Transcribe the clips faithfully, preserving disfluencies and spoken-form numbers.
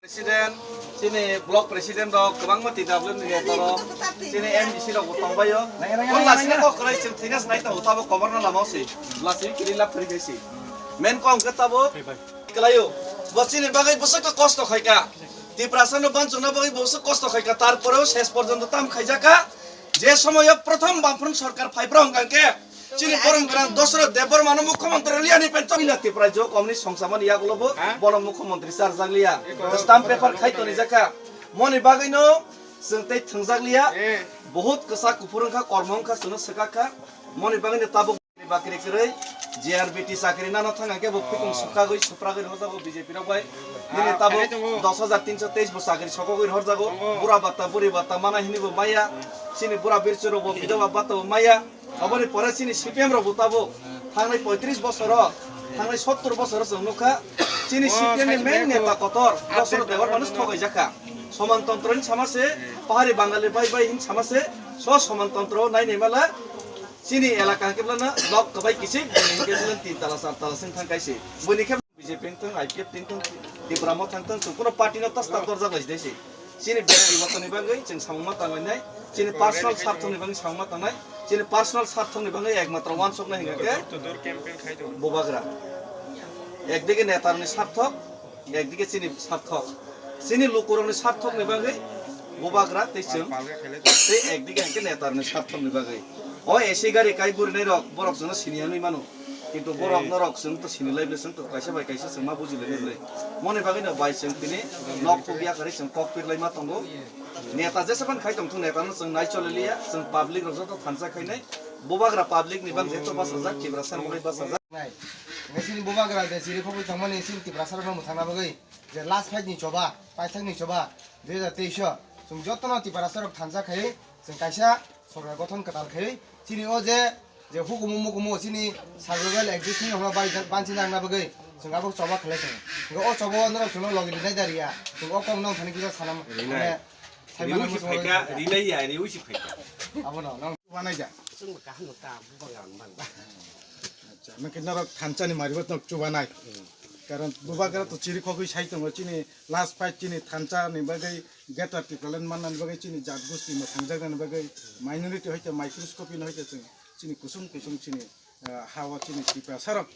President, chini block president rok, kwbangma T W ni netarok, chini M D C rok bo tongbaio. Hwnla sini kok kwrwi chwng thwina snai tongo, tabo koborno lama o si. Lasini kiri lap kwrwi khe si. Men kok hwnkhe tabo kwlaio. Bo chini bagwi bwswk kosto khaika. Tiprasa no banchukna bagwi bwswk kosto khaika. Tarporeo ses porjonto tam khaijakha. Je somoyo prothom Bamfront sorkar phaiphra hwnkha khe, chini borom gwnang Dosrot Debbarma no mukhyamantri liya ni pen chokna Tipra jo komni songsamani yagulo bo bono mukhyamantri charjak liya. Stamp paper khai toni jakha. Moni bagwi no chwng tei thwngjak liya. Bohut kwchak kuphur wngkha, kormo wngkha, chwngno swkak kha. Moni bagwi no tabuk bakri kwrwi G R B T chakri nano thang khe bo phikung sukagwi supragwi rwjago B J P rok bai. Nini tabuk dos hajar tinso teis bo chakri sokogwi rwjago. Bura bata buri bata mana hini bo maya. Chini bura birchu rok bo bidoba bata bo maya. Aboni pore chini C P M rok bo tabuk thangnai poitris bosoro, thangnai sottor bosoro chwng nukha. Chini C P M ni main neta kotor Dosrot Debbarma no thogaijakha. Soman tontro hin sama se, pahari Bangali bai bai hin sama se, so soman tontro nai nai mala. Chini elaka hwnkhe belano nok kwbai kichik, bini hwnkhe belano tin tala, char tala sing thang kaise. Buini khe B J P wngthung, I P F wngthung, Tipra Motha wngthung, chwng kuno party no tas tas dorjak lai si. Chini byaktigotoni bagwi chwng samung ma tanglainai, chini personal sarthokni bagwi samung ma tangnai, chini personal sarthokni bagwi ekmatro uansuknai hwnkhe bubagra. Ekdigi netarokni sarthok, ekdigi chini sarthok, chini lukurokni sarthokni bagwi bubagra tei chwng, tei ekdigi hwnkhe netarokni sarthokni bagwi. O A C gari kai gurinai rok, borok chwngno sini yanwi mano. Kintu borok norok chwng to sini lai bwle, chwng to kaisa bai kaisa chwng ma buji lai bwle. Moni bagwi no bai chwng tini nok thuk ya kari chwng kok pir lai ma tongo. Neta jesa ban khai tong thung, neta no chwng nai chole liya, chwng public rok joto thansa khainai. Bubagra public ni bang jeto basa jak, Tiprasa rok bai basa jak. Nai. Ngai chini bubagra de chiri khobwi tongmani chini Tiprasa rok no mwthangna bagwi je last fight ni choba, paithak ni choba dui hajar teis o chwng joto no Tiprasa rok thansa khai chwng kaisa sorkar gothon kwtal khai chini o je, je hukumu mukumu chini survival exist ni hwnba bai banchi nangna bagwi chwng abo choba khlai tongo. Hwnkhe o choba o norok chwngno logi rinai da riya, chwng o kok nong thani kisa sanam. Rinai. Mane, Riwi si phaika, rinai ya, riwi si phaika. Abo no, nang. Wanai ja. Chwng bo kaham no ta, bo bang ang bang ba. Acha, nang khe norok thansa ni mari bo nok chubanai. Karon bubagra to chiri khogwi sai tongo chini last fight chini thansa ni bagwi greater Tipraland manna ni bagwi chini jat gosti mwthangjakna ni bagwi minority hoite microscopy no hoite chwng chini kusum kusum chini ah, ha o chini Tiprasa rok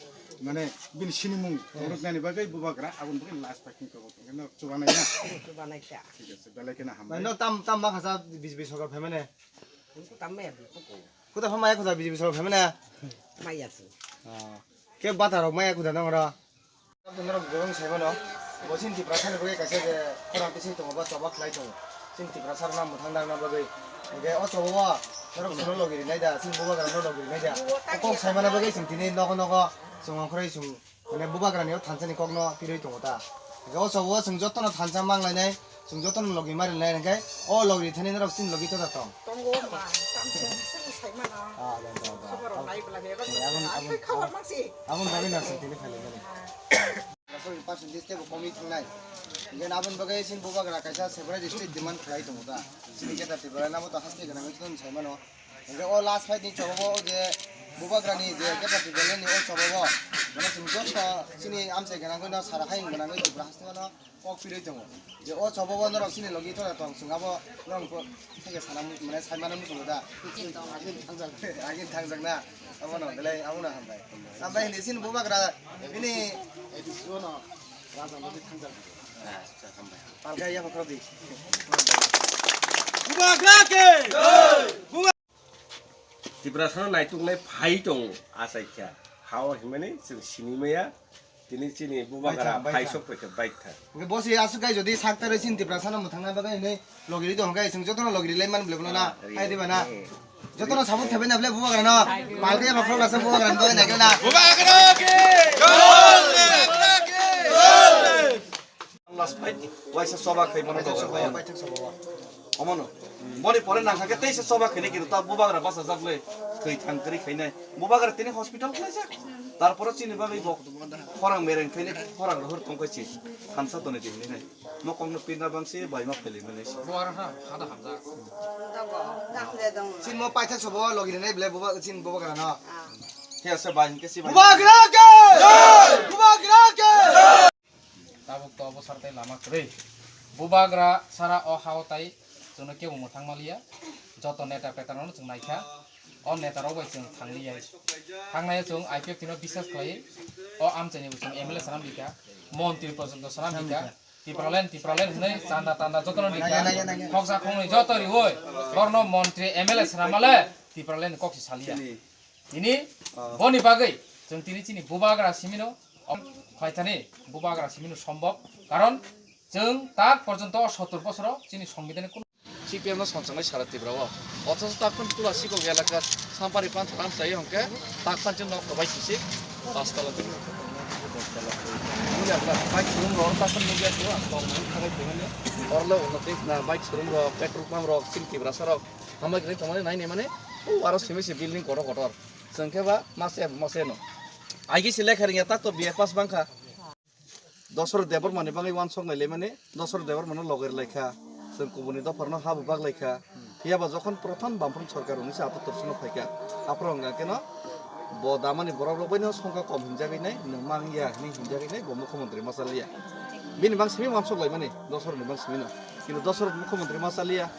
mane bini sinimung rwknani bagwi bubagra aboni bagwi last packing kabo tongkhe no chubanai na. Chubanai kha. Thik ase, belai kheno hambai. No tam, tam ma khasa B J P sorkar phaimane. Tam maya bi koko. Kuda pha maya kuda B J P sorkar phaimane. Maya si. Ah. Ke bata rok maya kuda nang ro. Norok borong sai mano. Bo chini Tiprasa ni bagwi kaisa je khorang tisik tongo, ba choba khlai tongo. Chini Tiprasa rok na mwthang dang na bagwi. Hwnkhe o choba o norok chwngno logi rinai da, chini bubagra no logi rinai da. O kok sai mana bagwi chwng tini nogo nogo chwng ongkhorwi chwng mane bubagra ni o thansa ni kok no pirwi tongo ta. Hwnkhe o choba o chwng joto no thansa mang lainai, chwng joto no logi ma rinai hwnkhe o logi rithani norok chini logi tota tong. Tongo ma, tam chwng chwng sai mano. Ah, da, da, da. Khobor rok nai bwla bebak. Abon, abon, abon bagwi na chwng tini phai laimani. Aswk percentage teibo komwi thangnai. Hwnkhe aboni bagwi chini bubagra kaisa separate state demand khlai tongo ta. Chini Greater Tipraland abo to haste gwnangwi tong sai mano. Hwnkhe o last fight ni choba o je bubagra ni je Greater Tipraland ni o choba o mane chwng joto chini amchai gwnangwi no sara hayung gwnangwi Tripura haste mano kok pirwi tongo. Je o choba o norok chini logi to tong chwng abo norok theke sana mane sai mano muchungo da. Agin thangjak na. Abono belai abono hambai. Hambai hindi chini bubagra bini A D C o no raja no thangjar. Palka ya pakro di. Bubagra ke. Tiprasa no naituknai phai tong achaikha. Hao himani chwng sinimaya. Tini chini bubagra phai sok phaikha bike tha. Hwnkhe bosi aswk kai jodi saktarwi chini Tiprasa no mwthangna bagwi hinwi logiri tong hwnkhe chwng jotono logiri lai man bole bono na. Ah, hai diba na? Jotono sabuk thebai na bole bubagra no. Palke ma phobla sa bubagra no bagwi naikhe na. Bubagra ki! Jai! Last fight, waisa choba khai mano. Paithak choba, paithak choba. Omono. Boni pore nangkha khe teisa choba khainai khe ta bubagra bachajak le. Thwi thang kwrwi khainai. Bubagra tini hospital khlaijak. Tarpore chini bagwi bo khorang mereng khainai, khorang rohor tongkha chi. Thansa toni di hinwi nai. Mokong no pirna bangsi bai ma pheli mani. Bubagra ha, hada hamjak. Chini mo paithak choba logi rinai bole buba, chini bubagra no. He ase bai hinkhe si bai. Bubagra ke! Bubagra ke! Tabuk to bwsar tei lama kwrwi. Bubagra sara o hao tai chwngno kebo mwthang maliya, joto neta peta rokno chwng naikha, o neta rok bai chwng thangliya, thangnai chwng I P F T no biswas khlai, o amchaini bo chwng M L A swnam rikha, montri porjonto swnam rikha, Tipraland, Tipraland hwnwi chanda tanda jotono rikha, khoksa khoknwi joto riwi, borno montri M L A swnam male Tipraland kok si saliya. Tini boni bagwi chwng tini chini bubagra simino, khlaithani bubagra simino sombok, karon chwng tak porjonto sottor bosoro chini songbidani kunu C P M no sonchongnai sara Tripura o. Othocho takhun Tulasibog elaka Sampari Pantha ram chai hwnkhe takhun chwng nok tobai sisik pastala twi. Nukya bwla bike showroom rok takhun nukya bwla tongmani thangai tongmani. Orlo unnoti na bike showroom rok, petrol pump rok, chini Tiprasa rok hambai kwrwi tongmani naini mani o aro simi se building kotor kotor. Chwng khe ba mase mase no. Aigi se lekha ringya tak to B A pass bangkha. Dosor Debbarmani bagwi uansuk nai lemani, Dosor Debbarmano loger laikha, chwng kubuni dopharno habu bak laikha. Phiya ba jokhon prothom Bamfront sorkar unisa atattor sino phaikha, aphuru hwnkha keno bo damani borok rok baino songkha kom hinjagwi nai, nwng mangya hinwi hinjagwi nai, bo mukhyamantri ma chaliya. Bini bang simi uansuk laimani, Dosorni bang simino. Kintu Dosor mukhyamantri ma chaliya,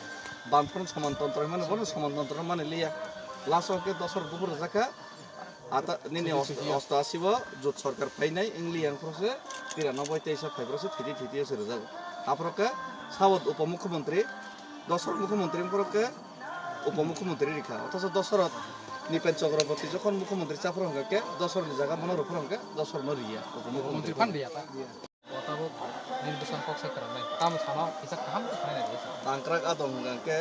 Bamfront soman tontro hinmano bono soman tontro mani liya. Last o khe Dosor buphuru jakha, Ata nini os-, osto asi bo jot sorkar phainai wngli yang phoro se tiranoboi teisa phai phoro se thiti thiti se rijak. Aphoro khe sabo upomukhyamantri, Dosor mukhyamantri phoro khe upomukhyamantri rikha. Othocho Dosor Nipen Chakraborty jokhon mukhyamantri cha phoro hwnkha khe Dosor ni jaga bono rw phoro hwnkha Dosor no riya upomukhyamantri. Mantri phan riya ta. Bo tabuk nini bwskango kok sai kwrwngnai. Tamo sano kisa kaham khe khlainai rwsa. Tangkrak adong hwnkha khe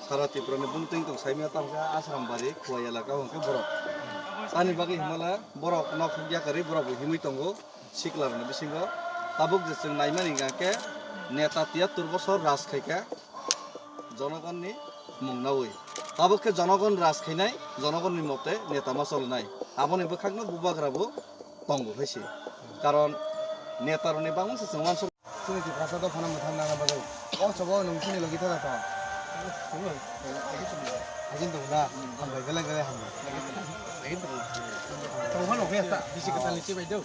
sara Tripura ni bumtwing tong saimya tamo khe Asrambari, Khowai elaka hwnkhe borok. Ani bagwi himala borok nok huk yakarwi borok bo himwi tongo sikla rokni bisingo. Tabuk je chwng naimani hwnkha khe neta tiyattor bosor raj khaikha. Jonogonni mung naui. Tabuk khe jonogon raj khainai, jonogonni mote neta ma cholnai. Aboni bwkhakno bubagra bo tongo hai se. Karon neta rokni bangma se chwng uansuk. Chini Tiprasa dophano mwthang nangna bagwi. O chobo nwng chini logi thala tong. Agin tong da. Hambai belai belai hambai. Tong phano khe ta. Bisi kwtal ni chibai do.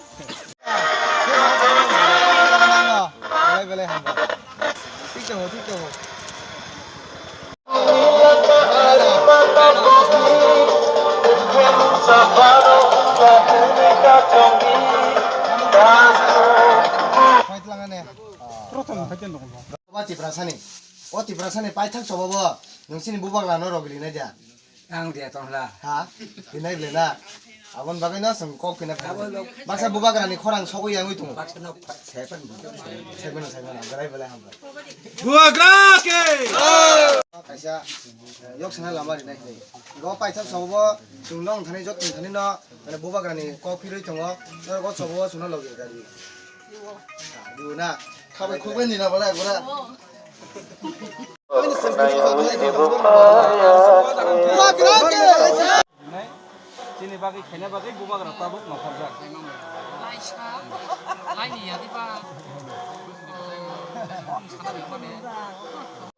Belai belai hambai. Thik tongo, thik tongo. Prothom hai tongo. Ba Tiprasani. O Tiprasani paithak sobo bo. Nwng chini bubagrano rogili nai da. Ang dia tong hla. Ha? Tinai bela na. Abon bagwi no song kok kina. Baksa bubagrani khorang sogwi yangwi tongo. Baksa no seven. Seven, seven, berai belai hambai. Bubagra ke! Kaisa, eh, yok sana lama rinai hinwi. Go paithak sobo, chwng nong thani jot thani no, mane bubagrani kok phirwi tongo. Go sobo chwngno logi gari. Duna. Khabai khukbai nina bala gora. Chini bagwi khaina bagwi bubagra tabuk nokharjak. Laisa. Laini yadi ba. Sana bimane.